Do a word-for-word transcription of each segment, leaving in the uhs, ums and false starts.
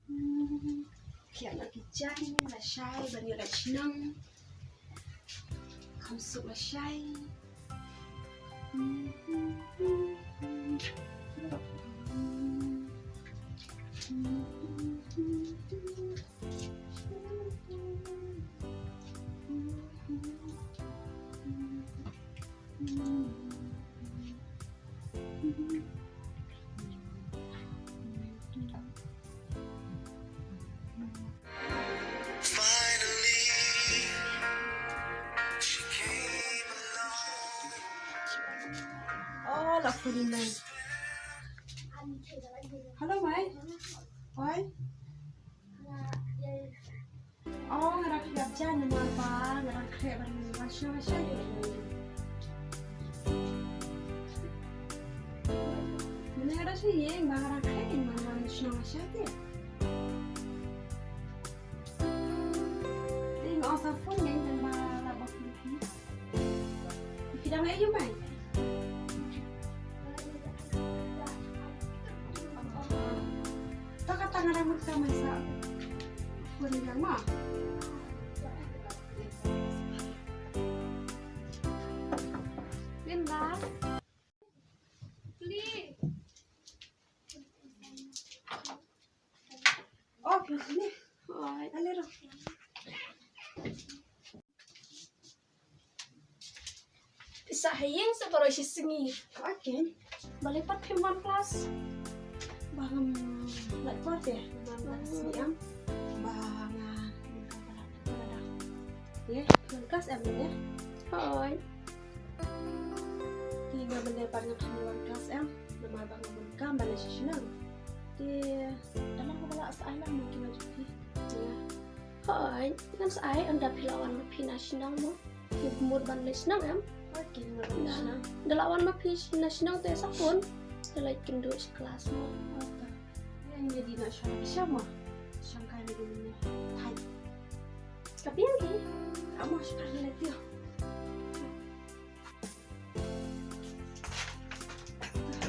Ki ïa ki jan lashai ban ïoh leit shnong. Kham suk lashai. Oh, la phone i Mei. Hello, Mei. Oi. Oh, nga dang khleh jan namar ba nga dang khleh ban wan shnong lashai. Mynne nga dang shu ïeng ba nga dang khleh ban wan shnong lashai te. Te nga ong sa phone ïa nga ba la bok phi. Phi dang ïa u Mei? To kata nga dang mut ka Mei sa. Phone ïa nga ma. Linda. Please. Oh, ni. Oi, ale ro. Pisa ha ïing sa baroh shi sngi. Okay. Balei pat phim wan klas? Ba ngam lait por te. Ngam lait sngi em. Ba nga ngam ka ba lait por da. Ye, wan klas em ne? Oi. Te nga mynne pat ngam wan klas em. Namar ba nga bun kam ban leit sha shnong. Te da la ka ba la sa ai lang mo ki ma jong phi. Ïa. Hooid, ngan sa ai, ynda phi la wan ma phi na shnong mo. Phi mut ban leit shnong em? Hooid, ki mut ban leit shnong. Da la wan ma phi na shnong te sa phone. Te leit kynduh sha klas mo. Hooid ta. Ïa ngi dei na shnong sha mo. Shnong kai ngi dei na. Hai. Ka biang hi. Amo shnong leit ïa.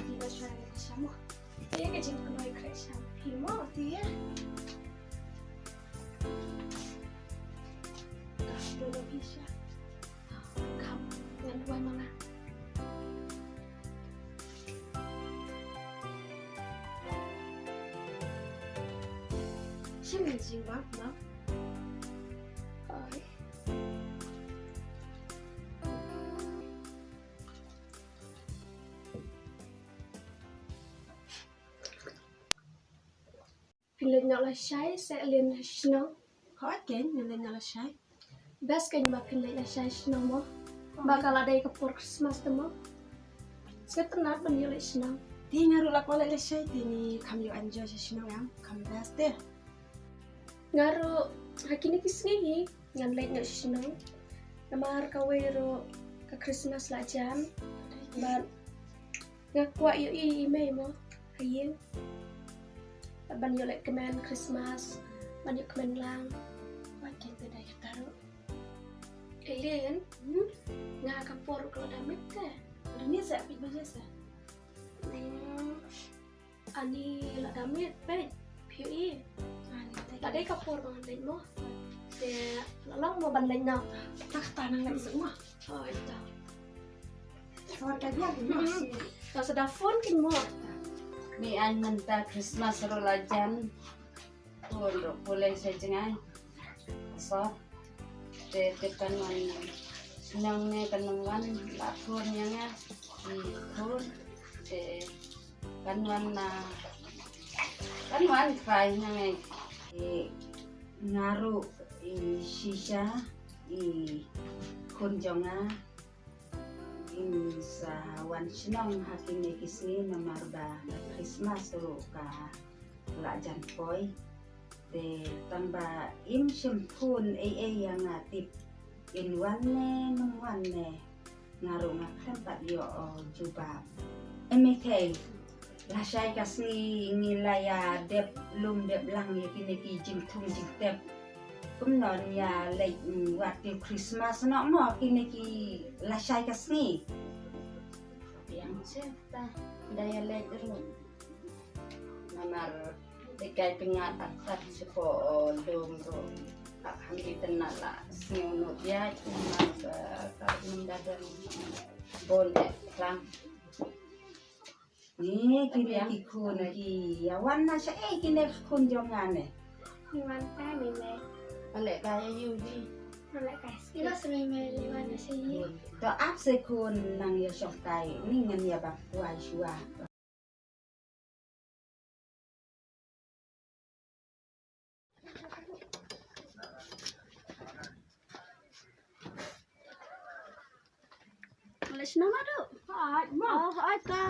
Dei na shnong leit sha mo. Te ka jingkynoi khreh sha phi mo te. Ka dei phi sha. Kam ngan duwai ma nga. Shin jingmap ma. Ai. Phin leit noh lashai se lin shnong? Hooid kein, ngan leit noh lashai. Best kein ba phin leit lashai shnong mo. Ba ka la dei ka por Christmas te mo. Sngewtynnat ban ïoh leit shnong. Te nga ruh la kwah leit lashai te ni kham ïoh enjoy sha shnong em, kham best te. Nga ruh ha kine ki sngi hi ngan leit noh shnong. Namar kawei ruh ka Christmas la jan. Bad nga kwah ïohi i mei mo ha ïing. Bad ban ïoh lehkmen Christmas, ban ïoh kmen lang. Wat kin te dei kata ruh. Eileen, hmm? Nga ka por ruh ka la da miet te. Da miet se, peit baje se. Hmm. Ani la da miet peit, phi ïohi. Ani la dei ka por ba ngan leit mo. Te la long mo ban leit noh. Ta kata nang leit suk mo. Oh, ita. Sawar ka biang mo. Hmm. Ta sa da phone kin mo. Ni an mynta Christmas ruh la jan. Phone ruh pule sa jngai. So. Te, te kan wan shnong ne kan wan la phone ïa nga. Hmm, phone. Te kan wan na, kan wan try ïa nga. Te nga ruh i shisha i khun jong nga. Im sa wan shnong ha kine ki sngi namar ba Christmas ruh ka la jan poi. Te tang ba im shym phone ei ei ïa nga tip in wan ne ym wan ne. Nga ruh nga khlem pat ïoh jubab. Em, ei thei. Lashai ka sngi ngi la ïa dep lum dep lang ïa kine ki jingthung jingtep. Kumno ïa leit, mm, wad ki Christmas noh mo kine ki lashai ka sngi. Biang seh ta da ïa leit ruh. Namar Te kai pyngat atat sha ko lum ruh. Ak ham di tena la sngew nut ya cuma ba ka num da don bon de klang. Ni kine ki khun ki ya wan na sha e kine khun jong nga ne. Ni wan ta ni me. Ale ka ya yu di. Ale ka. Ila se me me le wan na sha yi. To ap se khun nang ya shoh kai ni ngan ya bak tuai shua. Lei shnong adu. Hooid ma. Oh, hooid ka.